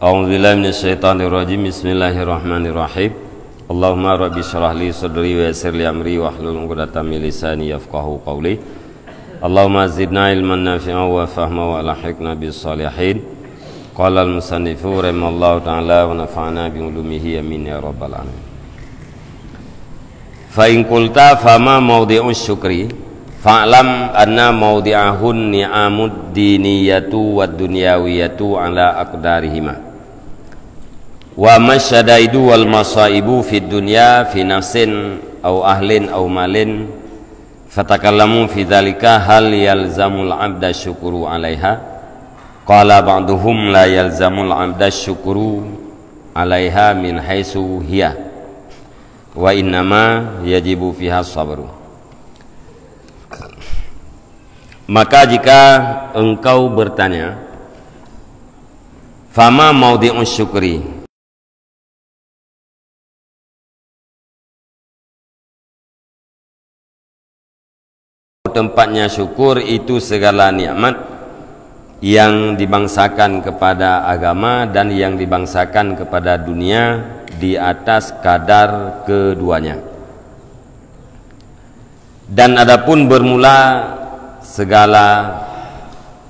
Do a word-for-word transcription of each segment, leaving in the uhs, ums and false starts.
A'udzubillahi minasyaitonirrajim. Bismillahirrahmanirrahim. Allahumma rabbi syrah li sadri wa yassir li amri wahlul 'uqdatam min lisani yafqahu qawli. Allahumma zidna ilman nafi'a wa fahma wa alhiqna bis salihin. Qala al-musannifu rahimallahu ta'ala wa nafa'na bi ulumihi, amin ya rabbal alamin. Fa in qulta fama maudhi'u syukri, fa'lam anna maudhi'ahun ni'amud diniyatu wad dunyawiyatu ala aqdarihima. Wa masyadaidu wal masaibu fid dunya fi nafsin au ahlin au malin, fatakallamu fi dzalika, hal yalzamul abda syukru 'alaiha? Qala ba'duhum la yalzamul abda syukru 'alaiha min haitsu hiya, wa innama yajibu fiha sabru. Maka jika engkau bertanya, fama maudhi'u syukri, tempatnya syukur itu segala nikmat yang dibangsakan kepada agama dan yang dibangsakan kepada dunia di atas kadar keduanya. Dan adapun bermula segala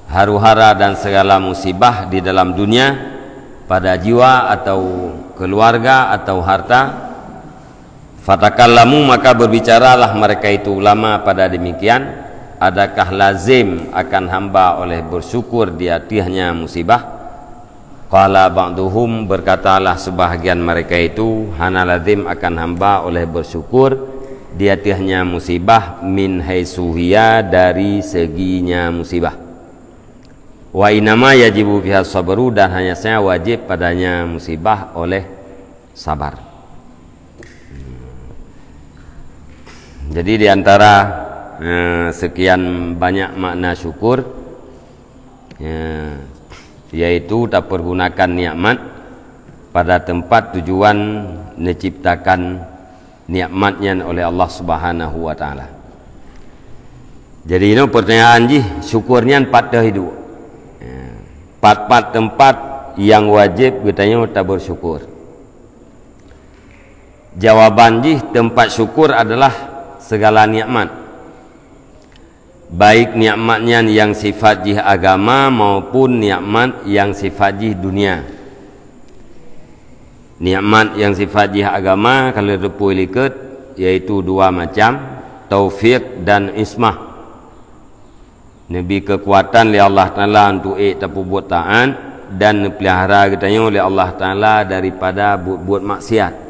haru-hara dan segala musibah di dalam dunia pada jiwa atau keluarga atau harta, fatakallamu, maka berbicaralah mereka itu ulama pada demikian, adakah lazim akan hamba oleh bersyukur di ateuhnya musibah? Qala ba'duhum, berkatalah sebahagian mereka itu, hana lazim akan hamba oleh bersyukur di ateuhnya musibah, min haitsu hiya, dari seginya musibah. Wa innama yajibu fiha sabru, dan hanya saja wajib padanya musibah oleh sabar. Jadi di antara, eh, sekian banyak makna syukur, ya, yaitu tapergunakan nikmat pada tempat tujuan neuciptakan nikmat nyan oleh Allah Subhanahu wa Taala. Jadi, inoe pertanyaan jih, syukur nyan pat teuh iduek? Ya. Pat-pat tempat nyang wajéb geutanyoe tabersyukur? Jawaban jih, tempat syukur adalah segala nikmat. Baik nikmat nyan nyang sifat jih agama maupun nikmat nyang sifat jih dunia. Nikmat nyang sifat jih agama ka lheueh teupeu likot, yaitu dua macam, taufik dan ismah. Neubri keukuatan lé Allah Taala untuk ék tapeubuet taát dan neupeulihara geutanyoe lé Allah Taala daripada buet-buet maksiat.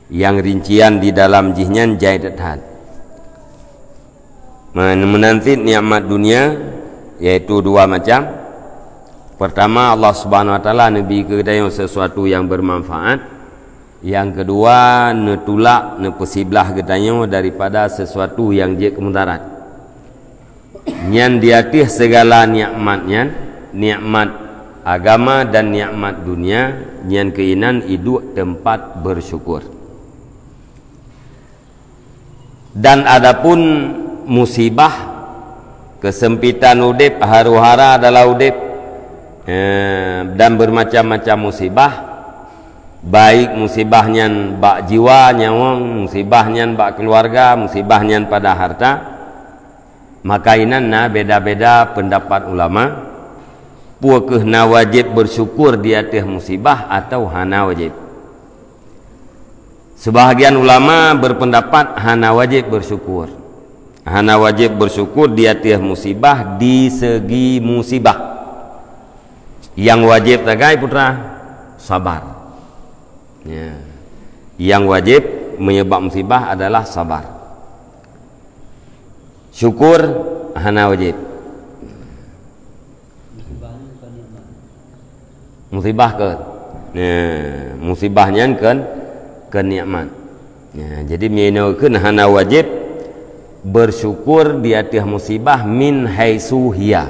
Nyang rincian di dalam jih nyan jai that-that. Meunan cit nikmat dunia, yaitu dua macam. Pertama, Allah Subhanahu Wa Taala neubri keu geutanyoe sesuatu nyang bermanfaat. Nyang keudua, neutulak, neupeusiblah geutanyoe daripada sesuatu nyang jeuet keu mudarat. Nyan di ateueh segala nikmat nyan, nikmat agama dan nikmat dunia, nyan keuinan iduek tempat bersyukur. Dan adapun musibah, keusempitan udeb, haru-hara dalam udeb, eh, dan bermacam-macam musibah, baik musibah nyan bak jiwa nyawöng, musibah nyan bak keuluwarga, musibah nyan pada harta, maka inan na beda-beda peundapat ulama, peu kheueh na wajéb bersyukur di ateueh musibah atawa hana wajéb. Sebahagian ulama berpendapat hana wajéb bersyukur. Hana wajéb bersyukur di ateueh musibah di segi musibah. Nyang wajéb sagai, putra, sabar. Ya. Nyang wajéb menyebab musibah adalah sabar. Syukur hana wajéb. Musibah keu, nah, musibah nyan keu, keu nikmat. Nah, jadi meunyoe kheun hana wajéb bersyukur di ateueh musibah min haitsu hiya.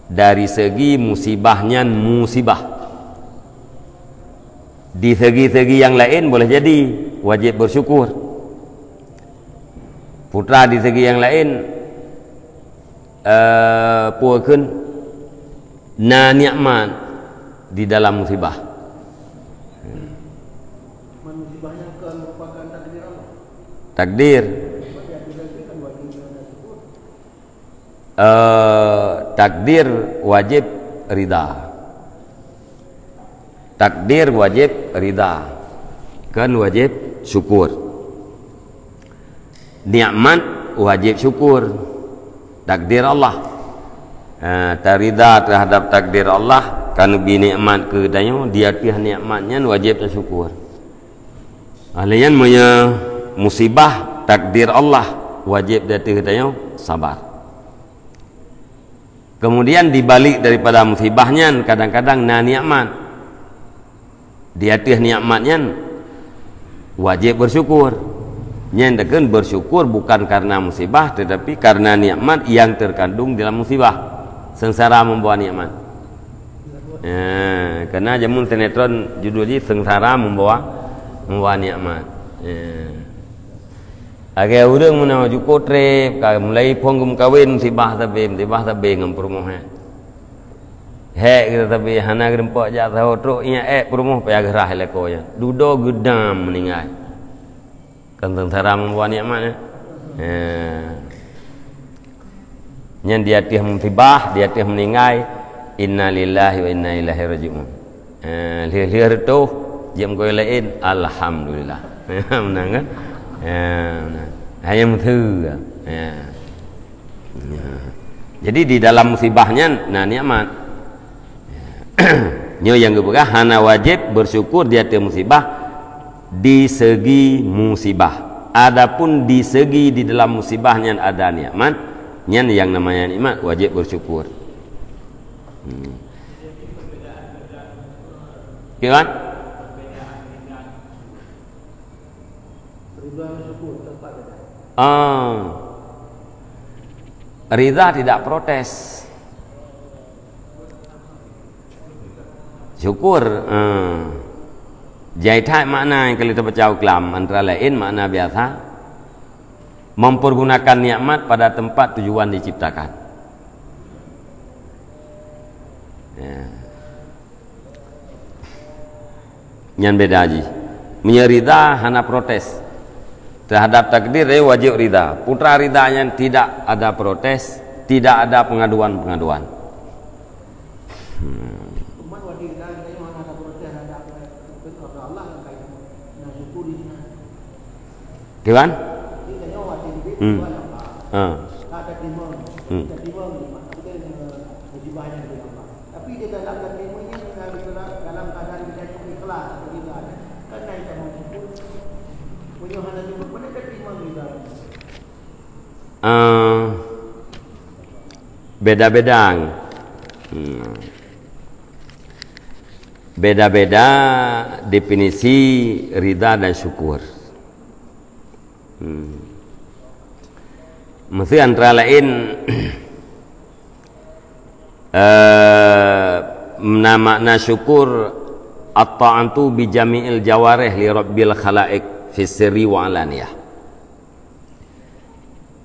Dari segi musibah nyan musibah. Di segi-segi nyang laén boleh jadi wajéb bersyukur. Putra di segi nyang laén, eh, peu kheueh na nikmat, di dalam musibah. Cuman musibahnya kan merupakan takdir Allah. Takdir. Cuman di atas takdir kan wajib kita syukur. Eh, takdir wajib rida. Takdir wajib rida. Kan wajib syukur. Nikmat wajib syukur. Takdir Allah. Ha, tarida terhadap takdir Allah, kan bi nikmat keu tanyoe, di ateueh nikmat nyan wajib tasyukur. Ahli nyan meunyoe musibah takdir Allah, wajib di ateueh tanyoe sabar. Kemudian di balik daripada musibah nyan kadang-kadang na nikmat. Di ateueh nikmat nyan wajib bersyukur. Nyan takheun bersyukur bukan karena musibah tetapi karena nikmat yang terkandung dalam musibah. Sengsara membawa nikmat. Ya, karena jameun sinetron judul jih sengsara membawa membawa nikmat. Ya. Lagèe ureueng meunan jukuk trép, ka mulai phon geumeukawen musibah sabe, musibah sabe ngon peurumoh nyan. Hék geutanyoe sabe hana geureumpok jak saho trok ingat ék peurumoh payah geurhah lakoe nyan. Dudoe geudam meuninggai. Kan sengsara membawa nikmat, eh? Ya. Nyan di ateueh musibah, di ateueh meuninggai, innalillahi wa inna ilaihi raji'un. Eh, lheueh-lheueh reutôh, jeuet meukawen laén, alhamdulillah. Meunan kan? Ya, meunan. Hanya meuteue. Ya. Ya. Jadi di dalam musibah nyan na nikmat. Ya. Nyoe nyang geupeugah hana wajib bersyukur di ateueh musibah di segi musibah. Adapun di segi di dalam musibah nyan ada nikmat, nyan yang namanya nikmat wajib bersyukur. Hmm. Kiban? Ah. Ridha tidak protes. Syukur. Ah. Jai that makna nyang ka lheueh tabaca u kelam, antara laén makna biasa, mempergunakan nikmat pada tempat tujuan diciptakan. Ya. Nyan beda jih. Meunyoe ridha hana protes. Terhadap takdir, eh, wajib ridha. Putra ridha nyan tidak ada protes, tidak ada pengaduan-pengaduan. Hmm. Kiban? Hmm. Ha. Hmm. Eh, beda-beda. Hmm. Beda-beda definisi ridha dan syukur. Hmm. Mesti antara lain, eh, na makna syukur, at-ta'atu bi jami'il jawarih li rabbil khalaiq fi sirri wa alaniyah.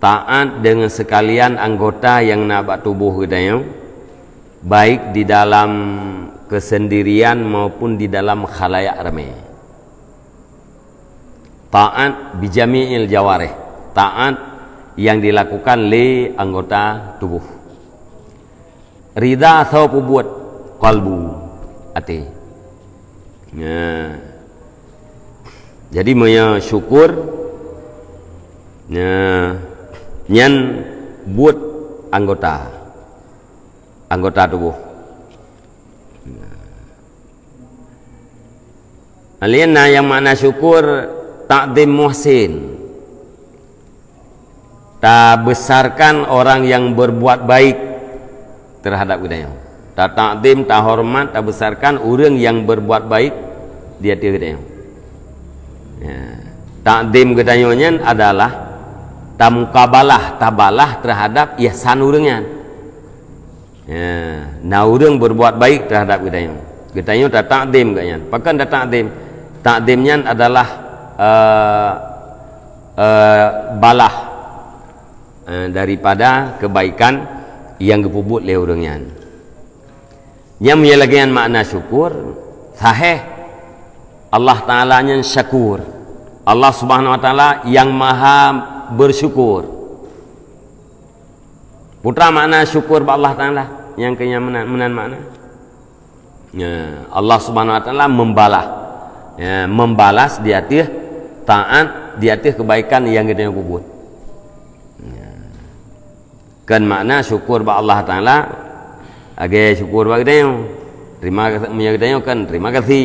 Taat dengan sekalian anggota yang na bak tuboh geutanyoe, baik di dalam kesendirian maupun di dalam khalayak ramé. Taat bijami'il jawarih, taat yang dilakukan lé anggota tuboh. Ridha soe peubuet, qalbu, até. Nah. Jadi meunyoe syukur, nah, nyan buet anggota, anggota tuboh. Nah. Laén na nyang makna syukur, takzim muhsin. Tabesarkan orang yang berbuat baik terhadap geutanyoe. Tatakzim, tahoreumat, tabesarkan ureuëng nyang berbuat baik di ateueh geutanyoe. Ya. Takzim geutanyoe nyan adalah tamukabalah, tabalah terhadap ihsan ureuëng nyan. Ya, na ureuëng berbuat baik terhadap geutanyoe. Geutanyoe tatakzim geuh nyan. Pakon tatakzim? Takzim nyan adalah, eh, eh, balah, eh, daripada kebaikan nyang geupeubuet lé ureuëng nyan. Nyang meulagée nyan makna syukur, sahih. Allah Taala nyan syakur. Allah Subhanahu wa Taala yang maha bersyukur. Peue makna syukur bak Allah Taala? Nyang keu nyan meunan, meunan makna. Ya, Allah Subhanahu wa Taala membalas. Ya, membalas di ateueh taat, di ateueh kebaikan nyang geutanyoe peubuet. Ya. Kan makna syukur bak Allah Taala, lagée syukur bak geutanyoe. Terima kasih, meunyoe geutanyoe kan terima kasih.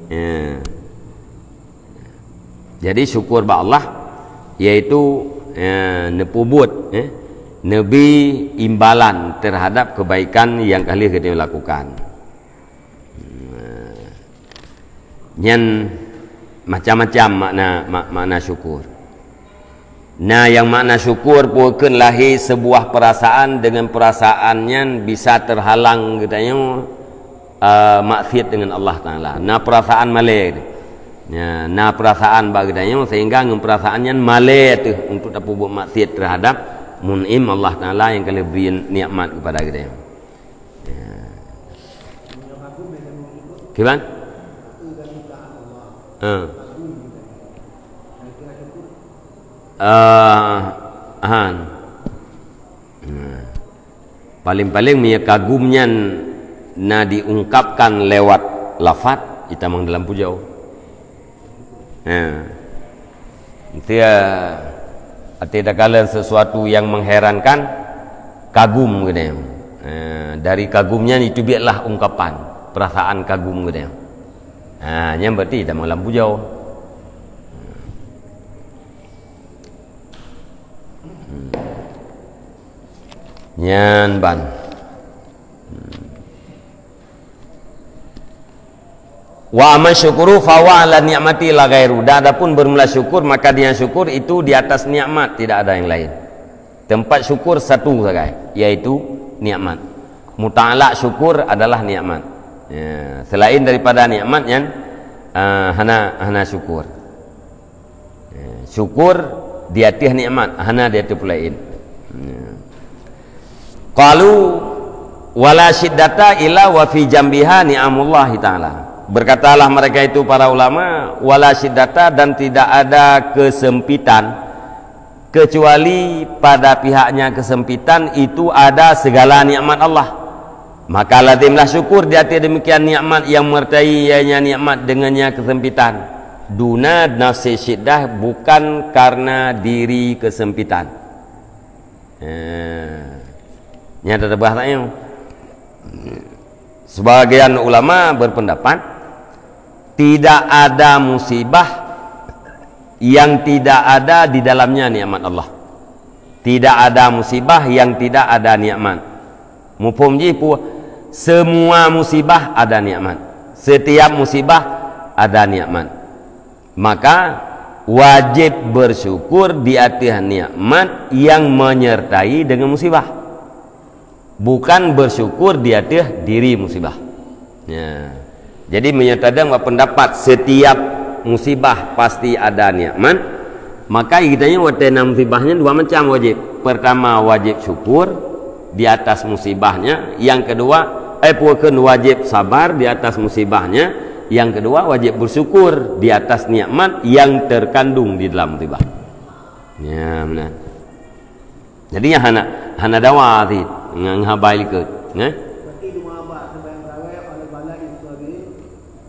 Ya. Jadi syukur bak Allah, yaitu, ya, neupeubuet, ya, neubi imbalan terhadap kebaikan nyang ka lheueh geutanyoe lakukan. Nyan macam-macam makna, mak-, makna syukur. Na nyang makna syukur, peue kheun lahé sebuah perasaan, dengan perasaan nyan bisa terhalang geutanyoe, eh, maksiat dengan Allah Taala. Na perasaan malée. Ya, na perasaan bak geutanyoe sehingga ngon perasaan nyan malée teuh untuk tapeubuet maksiat terhadap Mun'im Allah Taala nyang ka lheueh bri nikmat kepada geutanyoe. Ya. Kiban? Ha. Ah, han. Nah. Paling-paling meunyoe kagum nyan na diungkapkan lewat lafaz, itamong dalam pujoe. Ha. Mesti, ah, até takalon sesuatu yang mengherankan, kagum geutanyoe. Ha, dari kagum nyan itu biarlah ungkapan perasaan kagum geutanyoe. Ha, nyan berarti itamong lam pujoe. Hmm. Nyan ban. Hmm. Wa amma syukuru fa huwa ala ni'mati la ghairu. Dan adapun bermula syukur, maka dia syukur itu di atas nikmat, tidak ada yang lain. Tempat syukur satu sagai, yaitu nikmat. Muta'alak syukur adalah nikmat. Ya, selain daripada nikmat nyan, ah, hana, hana syukur. Ya, syukur di ateueh nikmat, hana di ateueh peue laén. Ya. Qalu wala syiddata illa wa fi jambiha ni'amullahi ta'ala. Berkatalah mereka itu, para ulama, wala syiddata, dan tidak ada kesempitan kecuali pada pihaknya kesempitan itu ada segala nikmat Allah. Maka lazimlah syukur di ateueh demikian nikmat yang menyertai ianya nikmat dengannya kesempitan. Duna nafsi syiddah, bukan karena diri kesempitan. Eh, nyata teubah tak nyoe. Sebagian ulama berpendapat, tidak ada musibah yang tidak ada di dalamnya nikmat Allah. Tidak ada musibah yang tidak ada nikmat. Muphom jih peue? Semua musibah ada nikmat. Setiap musibah ada nikmat. Maka wajib bersyukur di ateueh nikmat yang menyertai dengan musibah. Bukan bersyukur di ateueh diri musibah. Ya. Jadi, meunyoe tadong bak pendapat setiap musibah pasti ada nikmat, maka geutanyoe watée na musibah nyan dua macam wajib. Pertama, wajib syukur di atas musibahnya. Yang kedua, eh, peue kheun, wajib sabar di atas musibahnya. Yang kedua, wajib bersyukur di atas nikmat yang terkandung di dalam musibah. Ya, benar. Jadi, nyan hana, hana dawa cit ngon haba likot, eh? Berarti dua haba seumbahyang tarawih, wala bala isabir,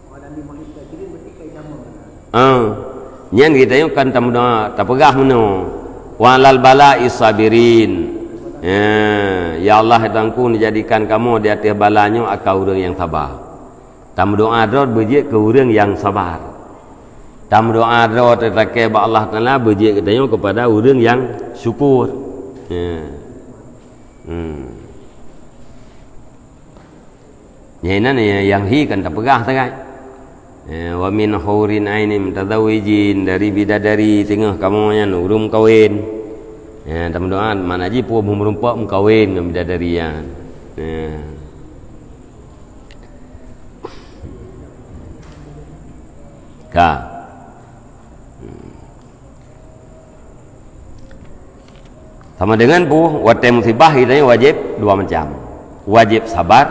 wa dan lima isabir, berarti kai sama. Ah. Nyan geutanyoe kan tameudoa, tapeugah meunoe, "Wa alal bala isabirin." Ya, ya Allah, Tuhanku, jadikan kamoe di ateueh bala nyoe aka ureuëng nyang sabar. Tameudoa droe beujeuet keu ureuëng nyang sabar. Tameudoa droe teutakée bak Allah Taala beujeuet geutanyoe keupada ureuëng nyang syukur. Ya. Hmm. Nyan inan nyang hi kan tapeugah sagai. Ya, wa min hurin ainin mutazawwijin, dari bidadari teungoh kamoe nyan ureuëng meukawen. Ya, tameudoa makna jih peue, meureumpok meukawen ngon bidadari nyan. Ya. Ka. Sama dengan peue, watée musibah geutanyoe wajéb dua macam. Wajéb sabar,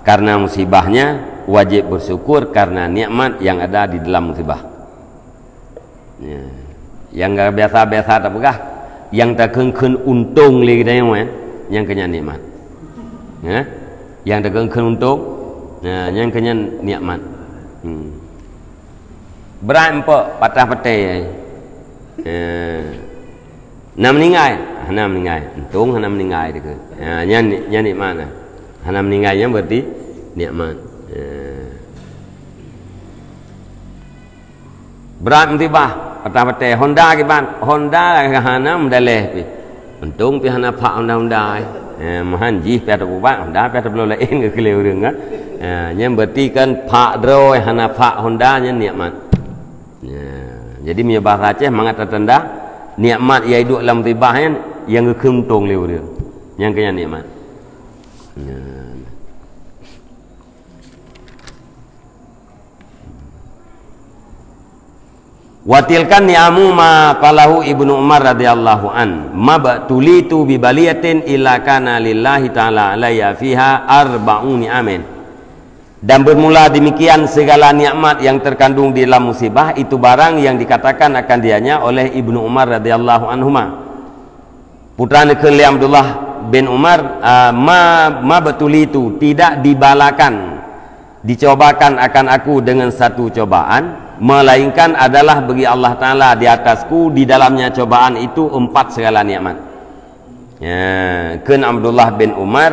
Karena musibahnya, wajib bersyukur karena nikmat yang ada di dalam musibah. Ya. Nyang biasa-biasa tapeugah, nyang takheun-kheun untông lé geutanyoe, eh, nyang keuh nyan nikmat. Ya. Nyang takheun-kheun untông, ya, nyang keuh nyan nikmat. Hmm. Brat eumpeuk, patah patéh. Eh. Na meuninggai? Hana meuninggai. Untông hana meuninggai dikeue. Ha, nyan, nyan nikmat na. Hana meuninggai nyan berarti nikmat. Eh. Brat musibah, patah patéh. Honda kiban? Honda hana meudaleh pih. Untông pih hana phak Honda-Honda, eh. Eh, meuhan jih pih ata ubat, Honda pih ata bloe laén keu keu lé ureueng, kan. Eh, nyan berarti kan phak droe hana phak Honda nyan nikmat. Ya, jadi meunyoe bahasa Aceh mangat tatanda nikmat nyang iduek lam musibah nyan nyang geukheun untông lé ureueng. Nyang keuh nyan nikmat. Ya. Wa tilka ni'amu ma qalahu Ibnu Umar radhiyallahu an, "Mabtulitu bi baliyatin illa kana lillahi ta'ala alayya fiha arba'u ni'amin." Dan bermula demikian segala nikmat yang terkandung di dalam musibah, itu barang yang dikatakan akan dianya oleh Ibnu Umar radhiyallahu anhuma. Putra neukheun lé Abdullah bin Umar, ah, ma, mabtulitu, tidak dibalakan, dicobakan akan aku dengan satu cobaan, melainkan adalah bagi Allah Ta'ala di atasku di dalamnya cobaan itu empat segala nikmat. Ya, kheun Abdullah bin Umar,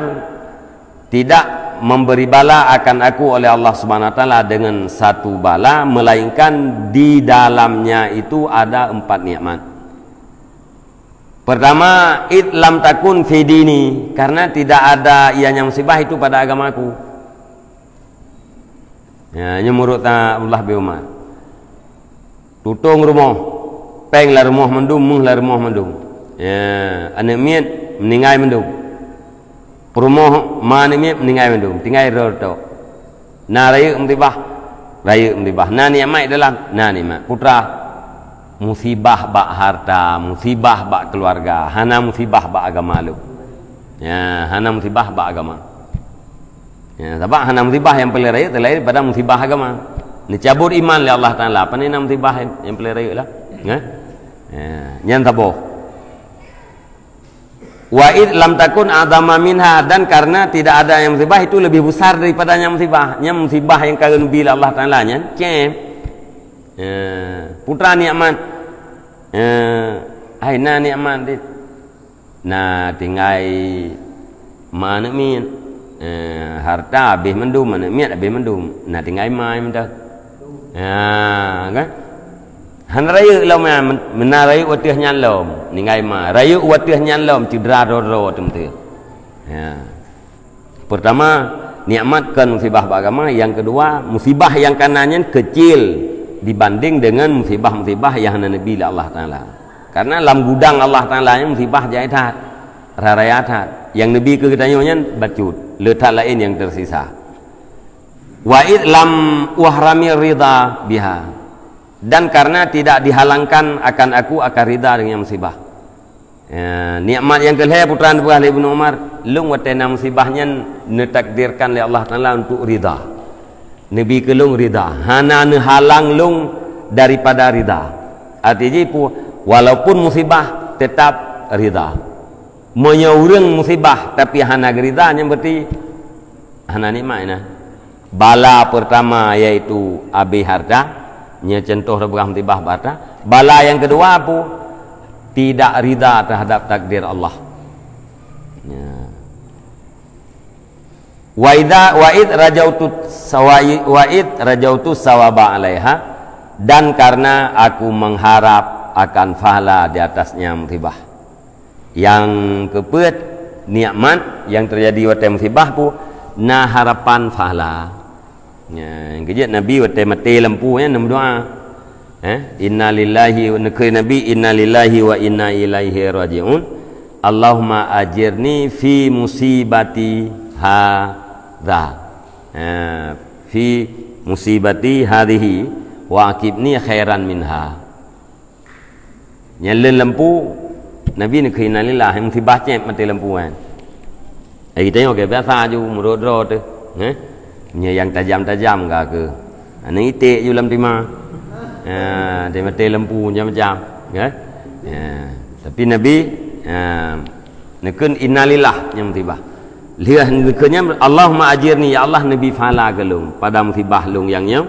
tidak memberi bala akan aku oleh Allah Subhanahu wa Taala dengan satu bala, melainkan di dalamnya itu ada empat nikmat. Pertama, id lam takun fi dini, karena tidak ada ianya musibah itu pada agamaku. Ya, nyoe menurut Abdullah bin Umar. Tutong rumoh, péng lam rumoh mandum, méuh lam rumoh mandum. Ya, aneuk miet meuninggai mandum. Peurumoh ma aneuk miet meuninggai mandum, tinggai droe tok. Na rayeuk musibah, rayeuk musibah. Na nikmat dalam, na nikmat. Putra, musibah bak harta, musibah bak keluarga, hana musibah bak agama lom. Ya, hana musibah bak agama. Ya, sabab hana musibah nyang paleng rayeuk selain daripada musibah agama. Neucabut iman lé Allah Taala, pane na musibah nyang, nyang paleng rayeuk lah. Ya? Ya, nyan saboh. Wa id lam takun a'zama minha, dan karena tidak ada nyang musibah itu lebih besar daripada nyang musibah. Nyang musibah nyang ka geuneubi lé Allah Taala nyan, cem. Ya, putra nikmat. Ya, hai na nikmat dit. Na tinggai ma aneuk miet. Eh, harta habéh mandum, aneuk miet habéh mandum. Na tinggai ma mantong. Ha, kan? Hana rayeuk lom nyan, men-, meunan rayeuk watèe nyan lom, ninggai ma. Rayeuk watèe nyan lom, cedera droe-droe teuntèe. Ya. Pertama, nikmat kon musibah bak agama, yang kedua, musibah nyang ka na nyan kecil dibanding dengan musibah-musibah nyang hana neubi lé Allah Taala. Karena lam gudang Allah Taala nyan musibah jai that, raya-raya that. Nyang neubi keu geutanyoe nyan bacut, le that laén nyang tersisa. Wa id lam uhrami ridha biha. Dan karena tidak dihalangkan akan aku akan ridha dengan musibah. Ya, nikmat nyang keu lhèe putra neupeugah lé Ibnu Umar, lôn watèe na musibah nyan neutakdirkan lé Allah Taala untuk ridha. Neubi keu lôn ridha, hana neuhalang lôn daripada ridha. Arti jih pu-, walaupun musibah tetap ridha. Meunyoe ureueng musibah tapi hana geuridha, nyan berarti hana nikmat na. Bala pertama yaitu abéh harta, nyoe contoh teupeugah musibah bak harta. Bala nyang keudua pu? Tidak ridha terhadap takdir Allah. Ya. Wa idza, wa id rajautu sawa-, wa id rajautu sawaba alaiha, dan karena aku mengharap akan pahala di atasnya musibah. Nyang keupeuet, nikmat nyang teujadi watèe musibah pu, na harapan pahala. Nya, nyang keujeuet Nabi watèe maté lampu nyan meudoa. Eh, innalillahi, neukheun Nabi, "Innalillahi wa inna ilaihi raji'un. Allahumma ajirni fi musibati hadza." Eh, fi musibati hadhihi wa aqibni khairan minha. Nyang lôn lampu, Nabi neukheun innalillah, musibah cit maté lampu nyan. Eh, geutanyoe ka biasa aju meurot-rot teuh. Eh? Nyoe nyang tajam-tajam ka keu. Aneuk iték ju lam tima. Ha, di maté lampu macam-macam, kan? Ya. Tapi Nabi, ha, neukheun innalillah nyang musibah. Lheueh neukheun nyan, Allahumma ajirni, ya Allah, neubi pahala keu lôn pada musibah lôn nyang nyoe.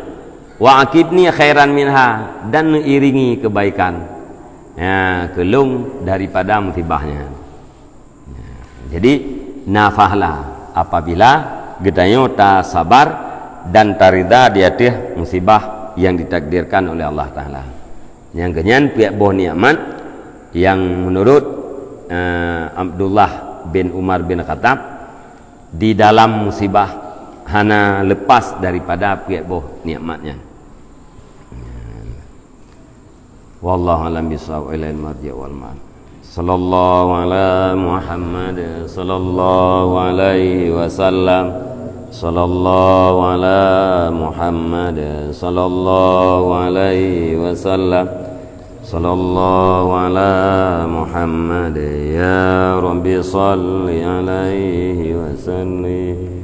Wa aqibni khairan minha, dan neuiringi kebaikan, ya, keu lôn daripada musibah nyan. Jadi, na pahala apabila geutanyoe tasabar dan tarida di ateueh musibah yang ditakdirkan oleh Allah Taala. Nyang keunyan peuet boh nikmat yang menurut, eh, Abdullah bin Umar bin Khattab, di dalam musibah hana lepas daripada peuet boh nikmat nyan. Wallahu a'lam bissawab, ilaihil marji' wal ma'ab. Sallallahu ala Muhammad, sallallahu alaihi wasallam. Sallallahu ala Muhammad, sallallahu alaihi wasallam. Sallallahu ala Muhammad, ya Rabbi salli alaihi wa sallim.